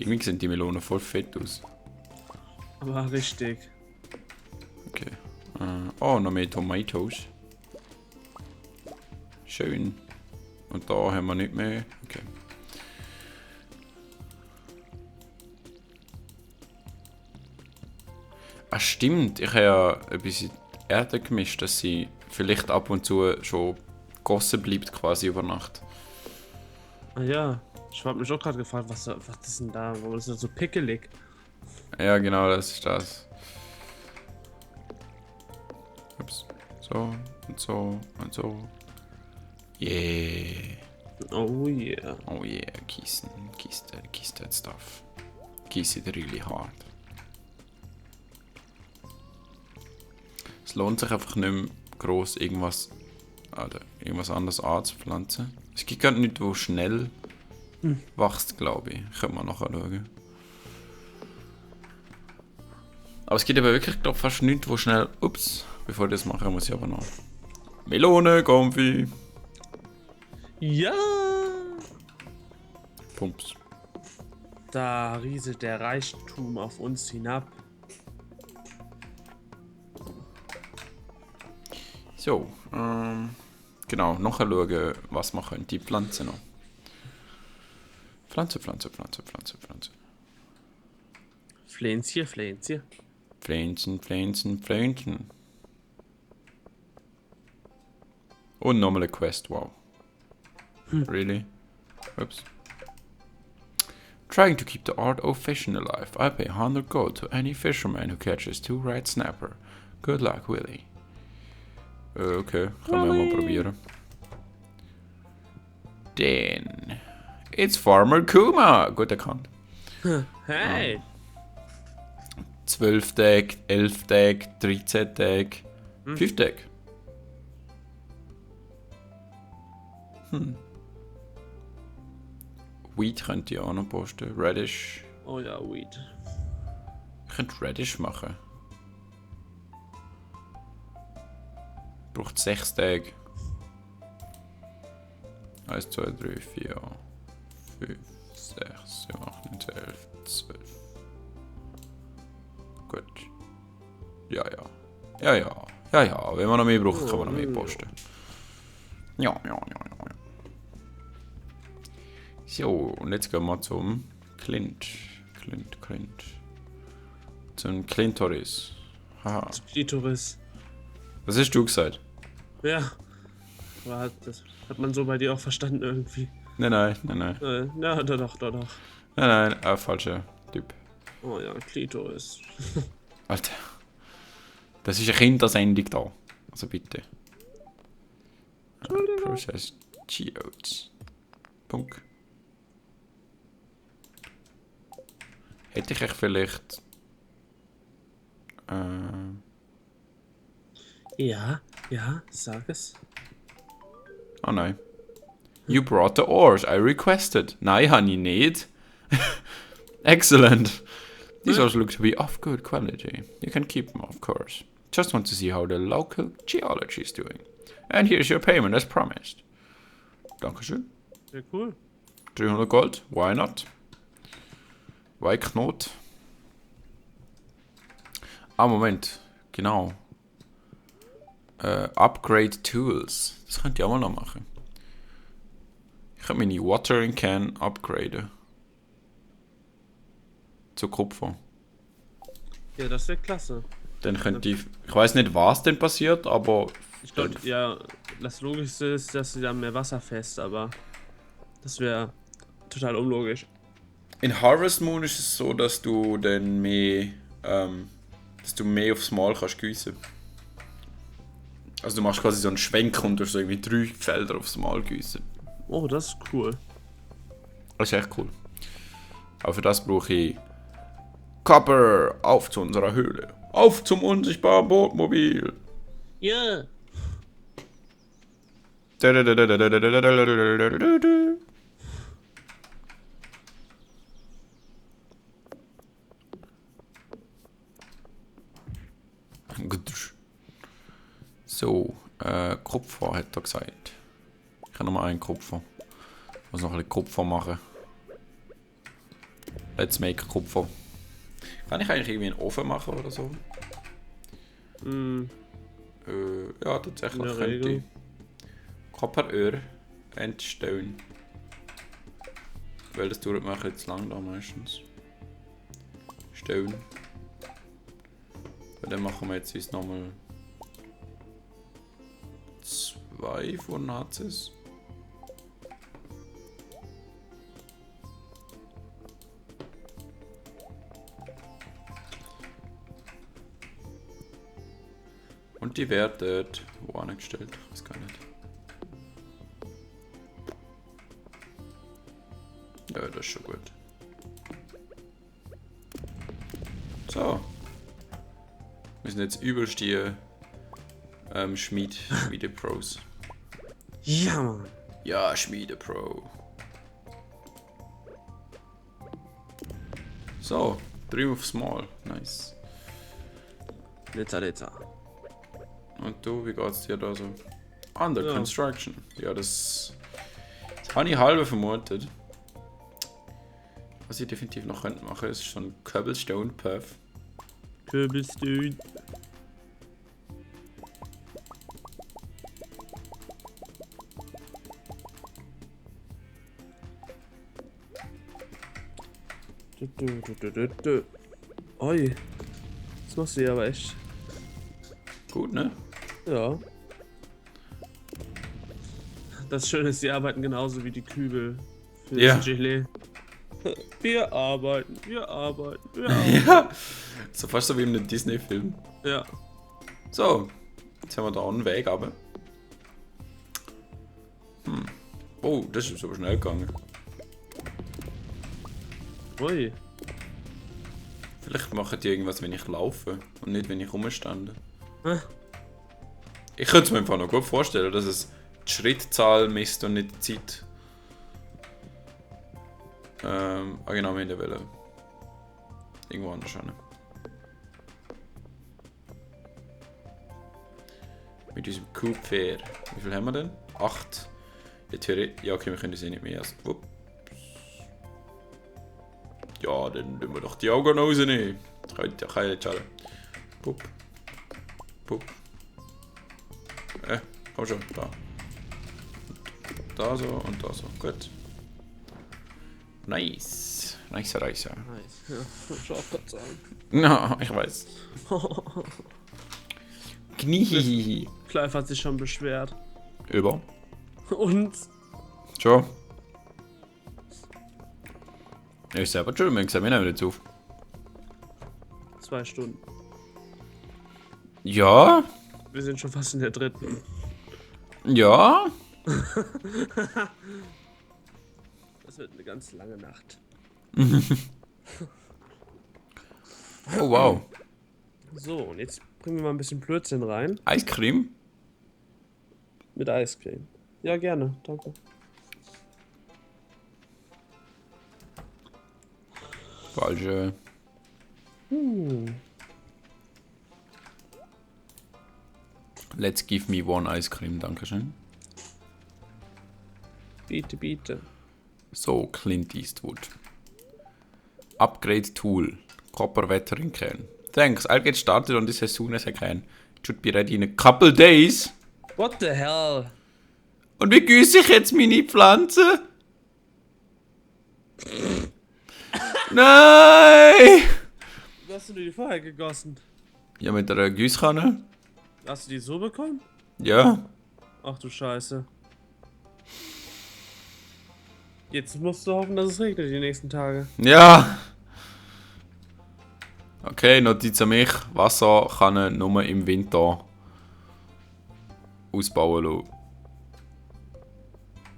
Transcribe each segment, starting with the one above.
Irgendwie sehen die Melonen voll fett aus. Aber richtig. Okay. Oh, noch mehr Tomatoes. Schön. Und da haben wir nicht mehr. Okay. Ah, stimmt. Ich habe ja ein bisschen Erde gemischt, dass sie vielleicht ab und zu schon gossen bleibt, quasi über Nacht. Ah ja. Ich habe mich auch gerade gefragt, was ist denn da? Warum ist das so pickelig? Ja, genau, das ist das. Ups. So und so und so. Yeah. Oh yeah. Oh yeah, kiss that stuff. Kiss it really hard. Es lohnt sich einfach nicht mehr gross irgendwas anderes anzupflanzen. Es gibt gar nichts, wo schnell wächst, glaube ich. Können wir nachher schauen. Aber es gibt aber wirklich, glaube fast nichts, wo schnell... Ups, bevor ich das mache, muss ich aber noch... Melone, Comfy. Ja! Pumps. Da rieselt der Reichtum auf uns hinab. So, genau, nachher schauen, was wir können. Die Pflanze noch. Pflanze. Pflänzchen. Pflänzchen. Und nochmal eine Quest, wow. Really? Oops. Trying to keep the art of fishing alive. I pay 100 gold to any fisherman who catches 2 right snapper. Good luck, Willy. Okay, kann man ja mal probieren. Then... It's Farmer Kuma! Gut erkannt. Hey! 12 Tage, 11 Tage, 13 Tage, 5 Tage. Wheat könnte ich auch noch posten. Radish. Oh ja, Weed. Ich könnte Radish machen. Braucht 6 Tage. 1, 2, 3, 4, 5, 6, 7, 8, 9, 10, 11, 12. Gut. Ja. Wenn man noch mehr braucht, kann man noch mehr posten. Ja. So, und jetzt gehen wir zum Clint. Zum Clintoris. Haha. Klitoris. Was hast du gesagt? Ja. Aber das hat man so bei dir auch verstanden irgendwie. Nein. Ja, doch. Nein, falscher Typ. Oh ja, Klitoris. Alter. Das ist eine Kindersendung da. Also bitte. Process Geodes. Punkt. Hätte ich echt vielleicht... Ja, sag es. Oh nein. You brought the ores I requested. Nein, habe ich nicht. Excellent. These ores look to be of good quality. You can keep them, of course. Just want to see how the local geology is doing. And here's your payment as promised. Dankeschön. Sehr cool. 300 Gold. Why not? Why not? Ah, Moment. Genau. Upgrade Tools. Das könnt ihr auch mal noch machen. Ich kann meine Watering Can upgraden. Zu Kupfer. Ja, das wäre klasse. Dann könnte ich weiß nicht, was denn passiert, aber... Ich glaube, ja, das Logischste ist, dass sie dann mehr Wasser fest, aber das wäre total unlogisch. In Harvest Moon ist es so, dass du dann mehr... dass du mehr aufs Mal kannst gießen. Also du machst quasi so einen Schwenk und durch so irgendwie 3 Felder aufs Mal gießen. Oh, das ist cool. Das ist echt cool. Aber für das brauche ich Copper, auf zu unserer Höhle. Auf zum unsichtbaren Bootmobil. Ja. So, Kupfer hat er gesagt. Ich habe nochmal einen Kupfer. Ich muss noch ein bisschen Kupfer machen. Let's make Kupfer. Kann ich eigentlich irgendwie einen Ofen machen oder so? Ja, tatsächlich In der könnte Regel. ich. Kopperöhr entstellen. Weil das dauert mir jetzt lang da meistens. Stellen. Weil dann machen wir jetzt uns nochmal 2 von Nazis. Und die werden wo angestellt? Ich weiß gar nicht. Ja, das ist schon gut. So. Wir sind jetzt übelst die Schmiede-Pros. Ja, Mann. Ja, Schmiede-Pro. So, Dream of Small. Nice. Letter. Und du, wie geht's dir da so? Under Ja. Construction. Ja, das habe ich halbe vermutet. Was ich definitiv noch könnte machen, ist so ein Cobblestone Path. Kürbisdüd. Oi. Das machst du ja aber echt. Gut, ne? Ja. Das Schöne ist, die arbeiten genauso wie die Kübel für Ja. das Gelee. Wir arbeiten. Ja. So fast so wie in einem Disney-Film. Ja. So, jetzt haben wir da einen Weg, aber. Oh, das ist aber schnell gegangen. Ui. Vielleicht machen die irgendwas, wenn ich laufe und nicht, wenn ich rumstande. Hä? Ich könnte es mir einfach noch gut vorstellen, dass es die Schrittzahl misst und nicht die Zeit. Genau, wir in der Welle. Irgendwo anders hin. Mit unserem Coupe. Wie viel haben wir denn? 8. Ja, okay, wir können das eh nicht mehr. Also, ups. Ja, dann tun wir doch die Augen rausnehmen. Kann ich jetzt schauen. Pup. Pup. Komm schon, da. Da so und da so. Gut. Nice. Nice Reise. Nice. Ja, ich auch gerade sagen. Na, ich weiß. Knie. Clive hat sich schon beschwert. Über. Und? Schon. Ja, ist selber schön, wir nehmen jetzt auf. 2 Stunden. Ja. Wir sind schon fast in der 3. Ja. Das wird eine ganz lange Nacht. Oh wow. So, und jetzt bringen wir mal ein bisschen Blödsinn rein. Eiscreme? Mit Eiscreme. Ja, gerne. Danke. Falsche. Let's give me one ice cream, dankeschön. Bitte. So, Clint Eastwood. Upgrade Tool. Copper Wettering Kern. Thanks, I'll get started on this as soon as I can. It should be ready in a couple days. What the hell? Und wie gieße ich jetzt meine Pflanze? Nein! Wie hast du die vorher gegossen? Ja, mit der Gießkanne. Hast du die so bekommen? Ja. Ach du Scheiße. Jetzt musst du hoffen, dass es regnet die nächsten Tage. Ja. Okay, Notiz an mich. Wasser kann man nur im Winter ausbauen lassen.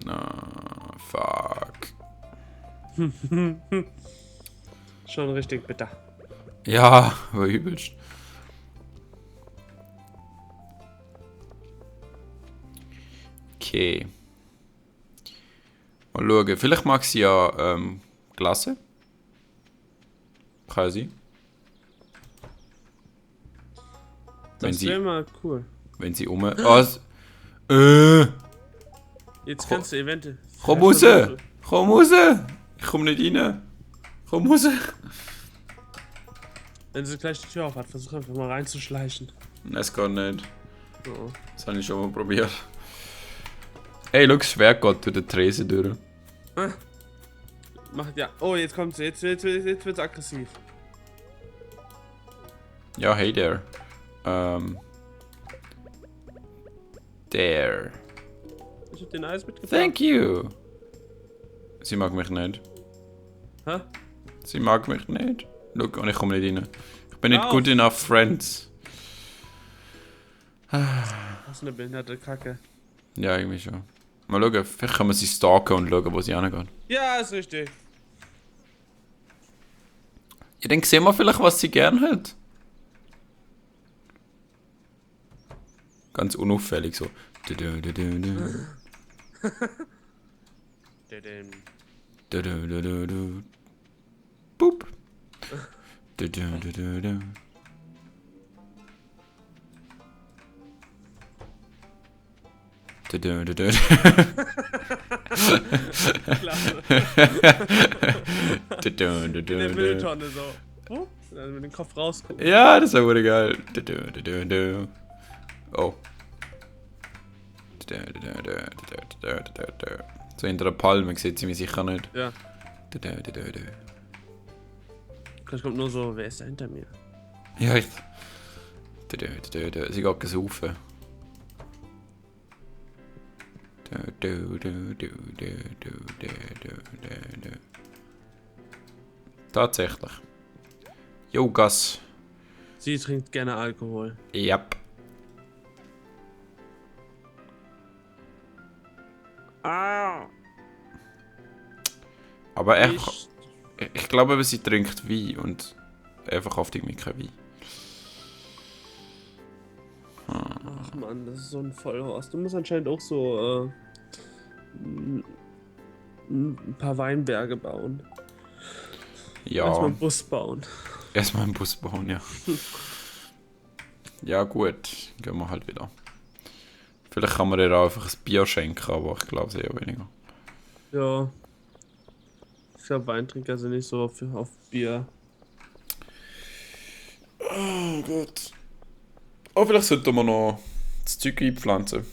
Na, fuck. Schon richtig bitter. Ja, war übelst. Okay. Mal schauen. Vielleicht mag sie ja Glasse. Kann sie. Wenn Das wäre sie, mal cool. wenn sie um. Jetzt kannst du eventuell. Komm raus! Komm raus! Ich komm nicht rein. Komm raus. Wenn sie gleich die Tür auf hat, versuch einfach mal reinzuschleichen. Es geht nicht. So. Das habe ich schon mal probiert. Ey, schau, das Schwert geht durch den Tresen durch. Macht ja. Oh, jetzt kommt sie. Jetzt wird's aggressiv. Ja, hey there. There. Ich hab den Eis mitgebracht. Thank you. Sie mag mich nicht. Hä? Sie mag mich nicht. Schau, und ich komme nicht rein. Ich bin nicht Auf. good enough friends. Das ist eine behinderte Kacke. Ja, irgendwie schon. Mal schauen, vielleicht kann man sie stalken und schauen, wo sie hingeht. Ja, ist richtig. Ja, dann sehen wir vielleicht, was sie gern hat. Ganz unauffällig so. Du, du, du, du, du. Du, du, du, du, du. Boop. Du, du, du, du, du. Du, du, du, du. Klasse. Du, du, du, In der du, du. Mülltonne so. Oh, dann mit dem Kopf rausgucken. Ja, das war wohl geil. Du, du, du, du, du. Oh. Du, du, du, du, du, du, du, du. So hinter der Palme sieht sie mich sicher nicht. Ja. Du, du, du, du, du. Gleich kommt nur so, wer ist da hinter mir? Ja, echt. Du, du, du, du. Sie geht gesaufen. Du, du, du, du, du, du, du, du, du. Tatsächlich. Jo, Gas. Sie trinkt gerne Alkohol. Yep. Ah! Aber ich glaube, sie trinkt Wein und er verkauft irgendwie kein Wein. Ach man, das ist so ein Vollhorst. Du musst anscheinend auch so ein paar Weinberge bauen. Ja, Erstmal einen Bus bauen. erstmal einen Bus bauen, ja. Ja gut, gehen wir halt wieder. Vielleicht kann man ihr auch einfach ein Bier schenken, aber ich glaube es eher weniger. Ja. Ich glaube, Weintrinker sind nicht so auf Bier. Oh gut. Oh, vielleicht sollten wir noch das Zeug einpflanzen.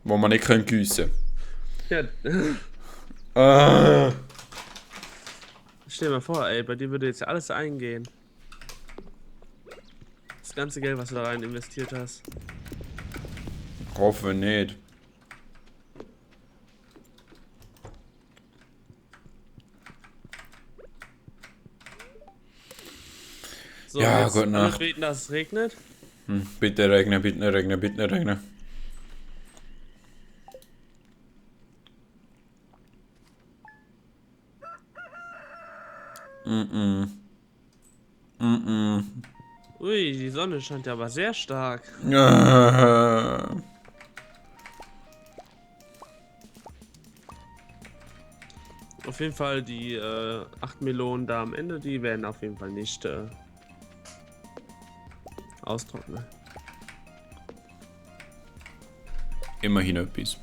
Wo man nicht gießen Ja. kann. Stell dir mal vor, ey, bei dir würde jetzt alles eingehen. Das ganze Geld, was du da rein investiert hast. Ich hoffe nicht. So, Ja, jetzt gute alle Nacht. beten, dass es regnet. Bitte regnen, bitte regnen, bitte regnen. Ui, die Sonne scheint ja aber sehr stark. Auf jeden Fall die 8 Melonen da am Ende, die werden auf jeden Fall nicht austrocknen. Immerhin etwas.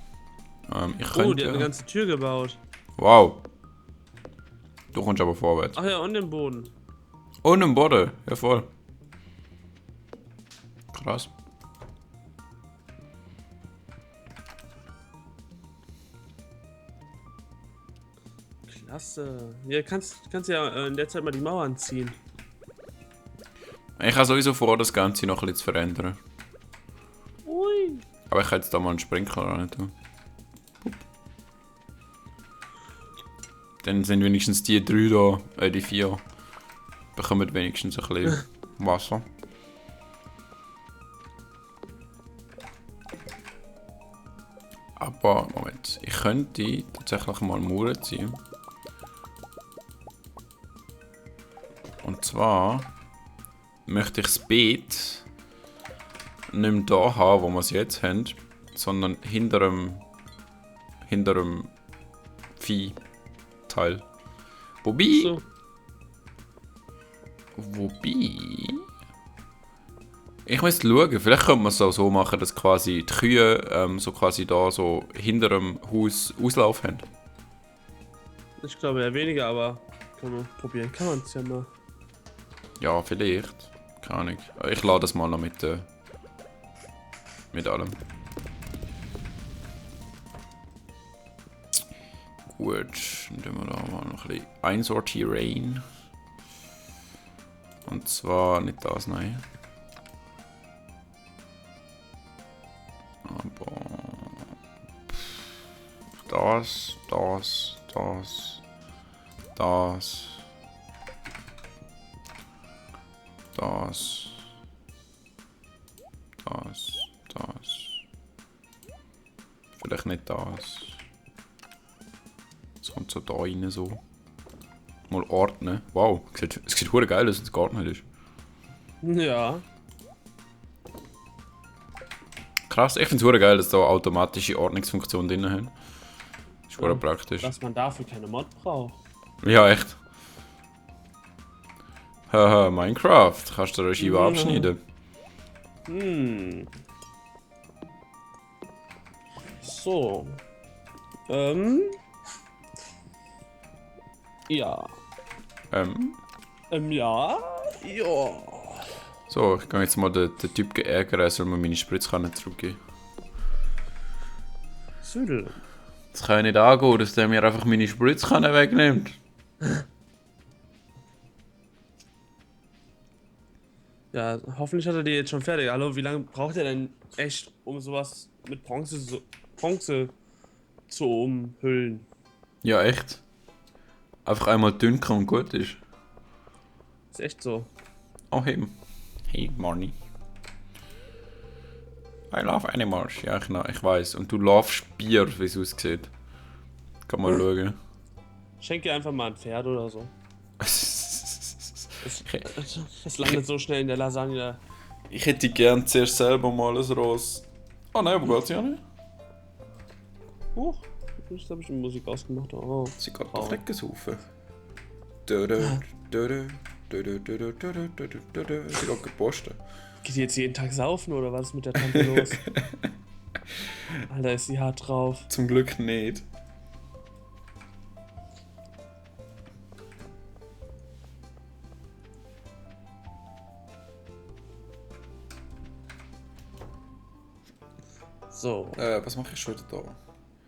Ich Oh, könnte... die hat eine ganze Tür gebaut. Wow. Du kommst aber vorwärts. Ach ja, und den Boden. Und im Boden, ja voll. Krass. Klasse. Ja, kannst ja in der Zeit mal die Mauern ziehen. Ich habe sowieso vor, das Ganze noch ein bisschen zu verändern. Ui. Aber ich kann jetzt da mal einen Sprinkler rein tun. Dann sind wenigstens die 3 da, die 4, bekommen wenigstens ein bisschen Wasser. Aber, Moment, ich könnte tatsächlich mal Mauern ziehen. Und zwar möchte ich das Beet nicht mehr da haben, wo wir es jetzt haben, sondern hinter dem Vieh-Teil. Wobei, So. ich muss schauen, vielleicht könnte man es auch so machen, dass quasi die Kühe so quasi da so hinter dem Haus Auslauf haben. Ich glaube eher weniger, aber Können wir probieren. Kann man es ja mal. Ja, vielleicht. Keine Ahnung. Ich lade das mal noch mit allem. Gut, dann tun wir da mal noch ein bisschen einsortieren. Und zwar nicht das, nein. Aber das. Vielleicht nicht das. Es kommt so da rein so. Mal ordnen. Wow, es sieht hure geil aus, wenn es geordnet ist. Ja. Krass, ich finde es hure geil, dass da automatische Ordnungsfunktion drin haben. Ist hure praktisch. Dass man dafür keine Mod braucht. Ja, echt. Haha, Minecraft. Kannst du eine Scheibe abschneiden? So. Ja. Ja. Ja. So, ich kann jetzt mal den Typ ärgern, er soll mir meine Spritzkanne zurückgeben. Südel. Das kann ja nicht angehen, dass der mir einfach meine Spritzkanne wegnimmt. Ja, hoffentlich hat er die jetzt schon fertig. Hallo, wie lange braucht er denn echt, um sowas mit Bronze zu umhüllen? Ja, echt. Einfach einmal dünken und gut ist. Ist echt so. Oh, hey. Hey, Marnie. I love animals. Ja, ich weiß. Und du lovest Bier, wie es aussieht. Kann mal schauen. Schenk dir einfach mal ein Pferd oder so. Es landet so schnell in der Lasagne. Ich hätte gern zuerst selber mal ein Ross. Oh nein, wo geht's ja nicht? Huch, jetzt habe ich die Musik ausgemacht. Oh. Sie geht doch weggesaufen. Sie geht gepostet. Geht die jetzt jeden Tag saufen oder was ist mit der Tante los? Alter, ist sie hart drauf. Zum Glück nicht. So. Was mache ich schon wieder da?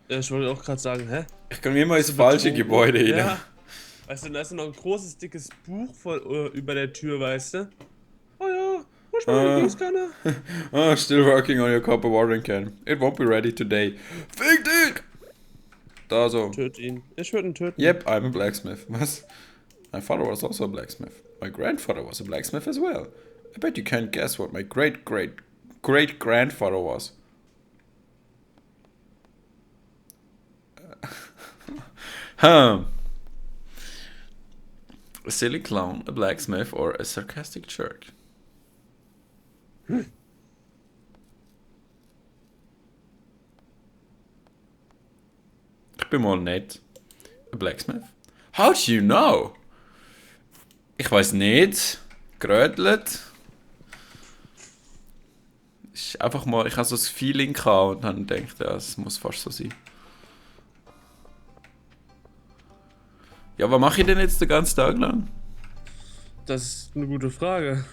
Ja, ich wollte auch gerade sagen, hä? Ich kann immer ins falsche Gebäude rein. Ja. Weißt du, da ist noch ein großes, dickes Buch voll über der Tür, weißt du? Oh ja, muss mal die Gießkanne. Still working on your copper watering can. It won't be ready today. Fick dich! Da so. Töt ihn. Ich würde ihn töten. Yep, I'm a blacksmith. Was? My father was also a blacksmith. My grandfather was a blacksmith as well. I bet you can't guess what my great-great-great-grandfather was. A silly clown, a blacksmith, or a sarcastic jerk? Ich bin mal nett. A blacksmith? How do you know? Ich weiß nicht. Gerödelt. Ist einfach mal, ich habe so das Feeling gehabt und dann gedacht, ja, es muss fast so sein. Ja, was mache ich denn jetzt den ganzen Tag lang? Das ist eine gute Frage.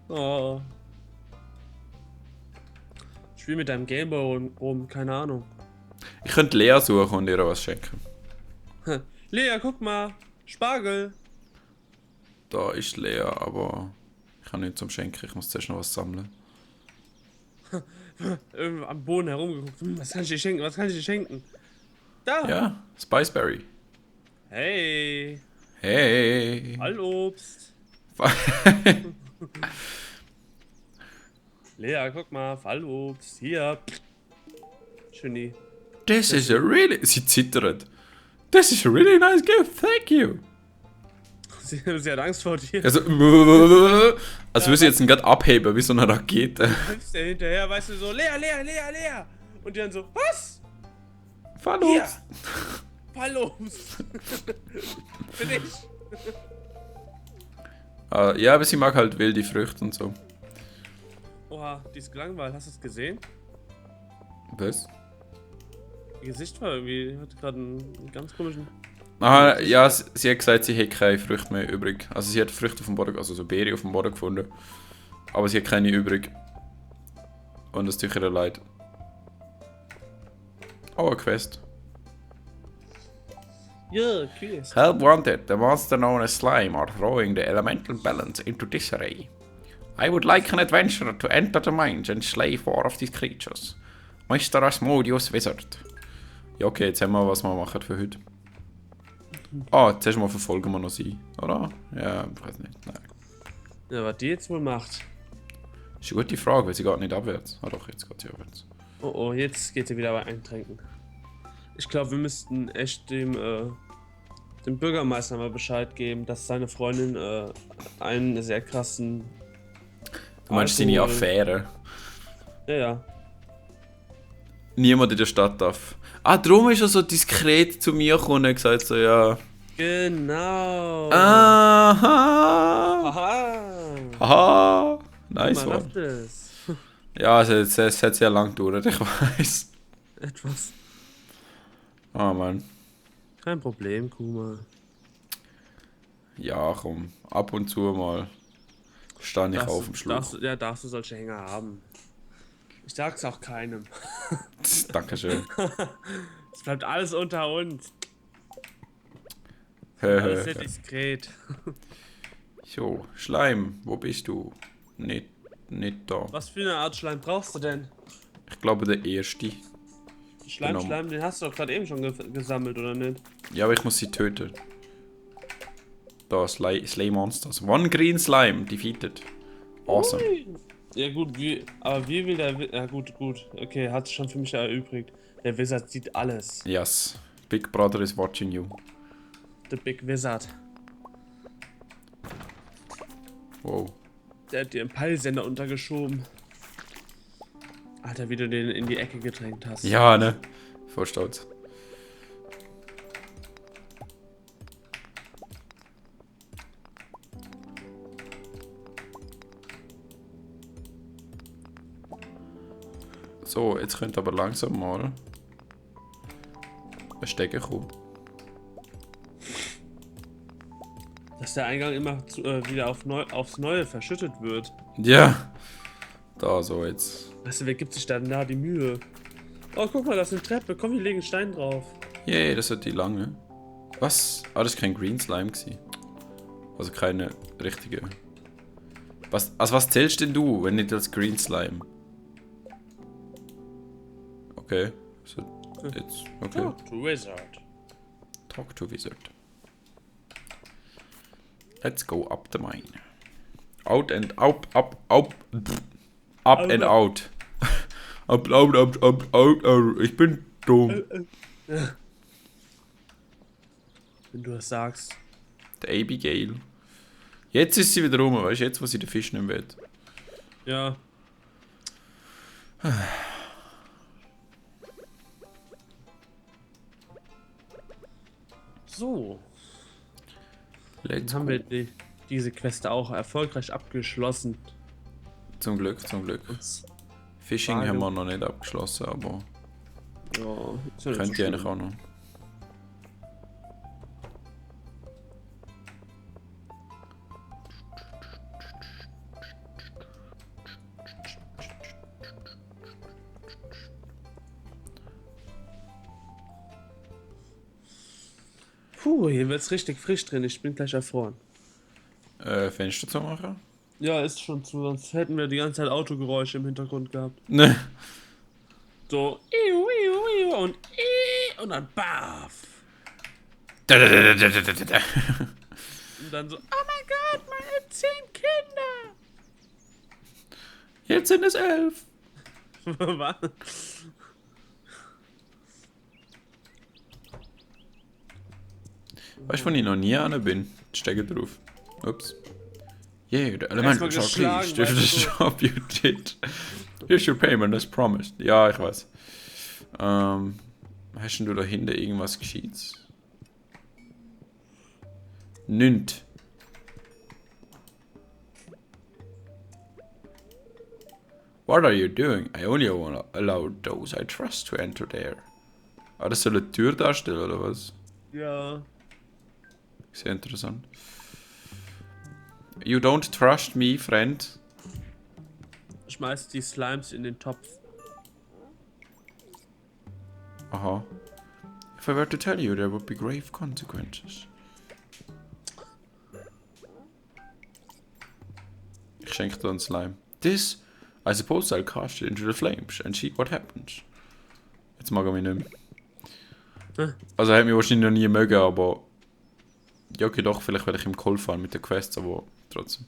Oh. Ich spiele mit deinem Gameboy rum, keine Ahnung. Ich könnte Lea suchen und ihr was schenken. Lea, guck mal. Spargel. Da ist Lea, aber ich habe nichts zum Schenken. Ich muss zuerst noch was sammeln. Irgendwo am Boden herumgeguckt. Was kann ich dir schenken? Was kann ich dir schenken? Da. Ja, Spiceberry. Hey. Hey. Fallobst. Lea, guck mal. Fallobst. Hier. Schöni. This is a really... Sie zittert. This is a really nice gift, thank you. Sie hat Angst vor dir. Also würde sie jetzt gerade abheben, wie so eine Rakete. Du hüpfst ja hinterher, weißt du, so, Lea. Und die dann so, was? Fallobst. Fallobst. Bin ich. Ja, aber sie mag halt wilde Früchte und so. Oha, die ist gelangweilt. Hast du es gesehen? Was? Ihr Gesicht war irgendwie, hat gerade einen ganz komischen... Ja, sie hat gesagt, sie hätte keine Früchte mehr übrig. Also sie hat Früchte auf dem Boden, also so Beeren auf dem Boden gefunden. Aber sie hat keine übrig. Und das tut ihr leid. Oh, eine Quest. Ja, cool. Help wanted. The monster known as slime are throwing the elemental balance into disarray. I would like an adventurer to enter the mines and slay 4 of these creatures. Mr. Asmodeus Wizard. Ja, okay, jetzt haben wir, was wir machen für heute. Zuerst mal verfolgen wir noch sie, oder? Ja, ich weiß nicht. Nein. Ja, was die jetzt wohl macht. Das ist eine gute Frage, weil sie geht nicht abwärts. Ah doch, jetzt geht sie abwärts. Oh, jetzt geht sie wieder bei Eintränken. Ich glaube, wir müssten echt dem Bürgermeister mal Bescheid geben, dass seine Freundin einen sehr krassen. Du meinst seine Affäre? Ja. Niemand in der Stadt darf. Darum ist er so diskret zu mir gekommen und gesagt so, ja. Genau. Aha. Aha. Aha. Nice Man one. macht es. Ja, also es hat sehr lang gedauert, ich weiß. Etwas. Oh Mann. Kein Problem, Kuma. Ja, komm. Ab und zu mal stand ich auf dem Schluch. Darfst du solche Hänger haben. Ich sag's auch keinem. Dankeschön. Es bleibt alles unter uns. Alles sehr diskret. So, Schleim, wo bist du? Nicht da. Was für eine Art Schleim brauchst du denn? Ich glaube der erste. Schleim, den hast du doch gerade eben schon gesammelt, oder nicht? Ja, aber ich muss sie töten. Da, Slay Monsters. One Green Slime defeated. Awesome. Ui. Ja gut, wie will der... Ja gut. Okay, hat sich schon für mich erübrigt. Der Wizard sieht alles. Yes. Big Brother is watching you. The Big Wizard. Wow. Der hat dir einen Peilsender untergeschoben. Alter, wie du den in die Ecke gedrängt hast. Ja, ne? Voll stolz. So, jetzt könnte aber langsam mal ein Stecker kommen. Dass der Eingang immer wieder aufs Neue verschüttet wird. Ja. Da, so jetzt. Weißt du, wer gibt sich da denn da die Mühe? Oh, guck mal, das ist eine Treppe. Komm, wir legen einen Stein drauf. Yay, das hat die lange. Was? Das ist kein Green Slime gewesen. Also keine richtige. Was zählst denn du, wenn nicht als Green Slime? Okay. So, jetzt, okay. Talk to Wizard. Talk to Wizard. Let's go up the mine. Out and up and out. Up, out. Ich bin dumm. Wenn du das sagst. Der Abigail. Jetzt ist sie wieder rum, weißt du, jetzt wo sie den Fisch nicht mehr will. Ja. So. Let's Dann haben go. wir diese Quest auch erfolgreich abgeschlossen. Zum Glück. Fishing Frage. haben wir noch nicht abgeschlossen, aber Ja, ist ja nicht könnt so ihr eigentlich schlimm. auch noch. Puh, hier wird's richtig frisch drin. Ich bin gleich erfroren. Fenster zu machen? Ja, ist schon zu, sonst hätten wir die ganze Zeit Autogeräusche im Hintergrund gehabt. Ne. So, und dann baff. Und dann so, oh mein Gott, meine 10 Kinder. Jetzt sind es 11. Was? Weißt du, wo ich noch nie an bin? Stecke drauf. Ups. Yeah, the elemental Erstmal shall please. geschlagen, This is the weißt du. job you did. Here's your payment as promised. Ja, ich weiß. Hast denn du da hinten irgendwas Gescheites? Nünt. What are you doing? I only allow those I trust to enter there. Das soll eine Tür darstellen, oder was? Ja. Sehr interessant. You don't trust me, friend. Schmeiß die Slimes in den Topf. Aha. If I were to tell you, there would be grave consequences. Ich schenke dir einen Slime. This, I suppose I'll cast it into the flames and see what happens. Jetzt mag er mich nicht mehr. Also er hat mich wahrscheinlich noch nie mögen, aber... Ja, okay, doch, vielleicht werde ich ihm geholfen haben mit den Quests, aber trotzdem.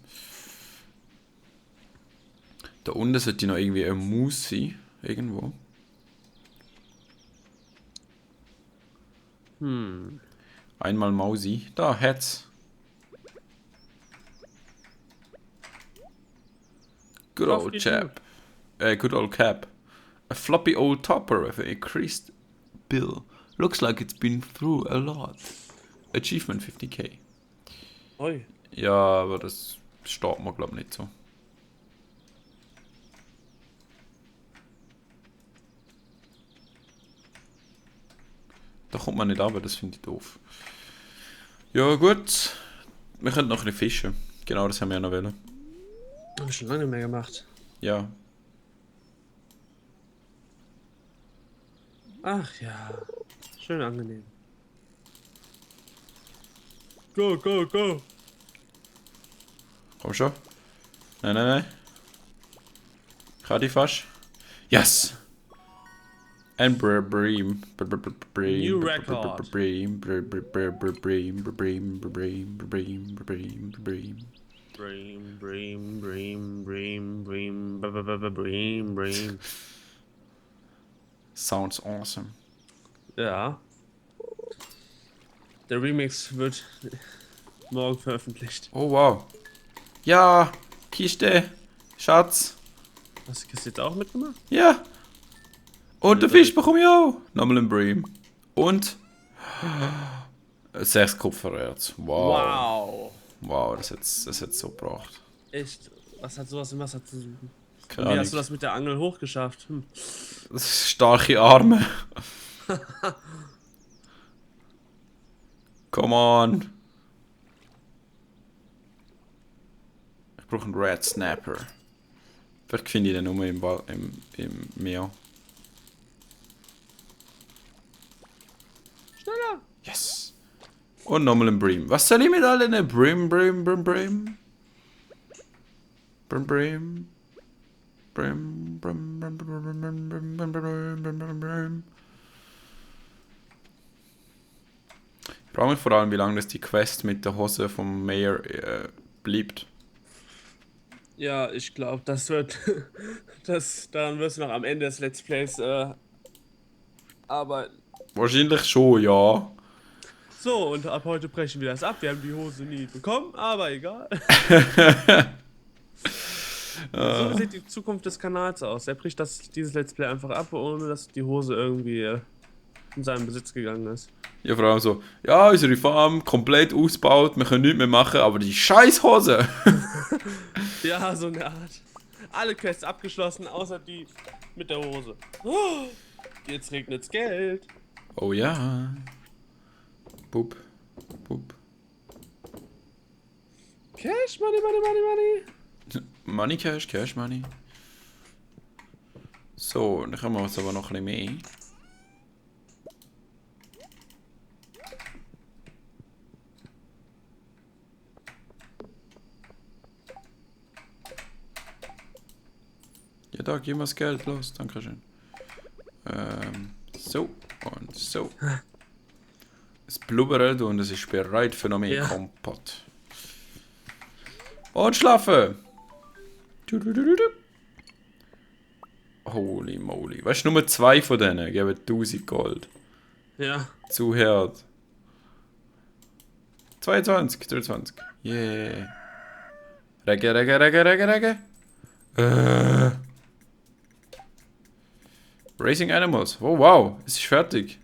Da unten sollte noch irgendwie eine Maus sein. Irgendwo. Einmal Mausi. Da, hat's. Good old chap. Good old cap. A floppy old topper with an increased bill. Looks like it's been through a lot. Achievement 50k. Oi. Ja, aber das steht mir glaube nicht so. Da kommt man nicht runter, das finde ich doof. Ja gut, wir könnten noch ein bisschen fischen. Genau, das haben wir ja noch wollen. Hab ich schon lange mehr gemacht. Ja. Ach ja. Schön angenehm. Go, go, go. Komm schon. Nein, nein, nein. Kann die fast. Yes! And bream. New record. Bream. Sounds awesome. Ja. Der Remix wird morgen veröffentlicht. Oh wow. Ja, Kiste. Schatz. Hast du das jetzt auch mitgemacht? Ja. Und den Fisch bekomme ich auch. Nochmal ein Bream. Und 6 Kupfererz. Wow. Wow, das hat's so gebracht. Echt? Was hat sowas im Wasser zu suchen? Keine Wie Ahnung. hast du das mit der Angel hochgeschafft? Starke Arme. Come on. Ich brauche einen Red Snapper. Vielleicht finde ich den nur im Meer. Schneller! Yes. Und nochmal ein Bream. Was soll ich mit allen Bream? Ich frage mich vor allem, wie lange das die Quest mit der Hose vom Mayor bleibt. Ja, ich glaube, das wird. Daran wirst du noch am Ende des Let's Plays arbeiten. Wahrscheinlich schon, ja. So, und ab heute brechen wir das ab. Wir haben die Hose nie bekommen, aber egal. So sieht die Zukunft des Kanals aus. Er bricht dieses Let's Play einfach ab, ohne dass die Hose irgendwie in seinen Besitz gegangen ist. Ja, vor allem so, ja, unsere Farm komplett ausgebaut, wir können nichts mehr machen, aber die scheiß Hose! Ja, so eine Art. Alle Quests abgeschlossen, außer die mit der Hose. Oh, jetzt regnet's Geld. Oh ja. Bub. Cash, money. Money, Cash, Money. So, dann haben wir uns aber noch ein bisschen mehr. Ja, da, gib mir das Geld, los, dankeschön. So, und so. Es blubbert und es ist bereit für noch mehr Kompott. Und schlafen! Holy moly. Weißt du, nur 2 von denen geben 1000 Gold. Ja. Zu hart. 22, 23. Yeah. Regge. Racing Animals. Oh wow, es ist fertig.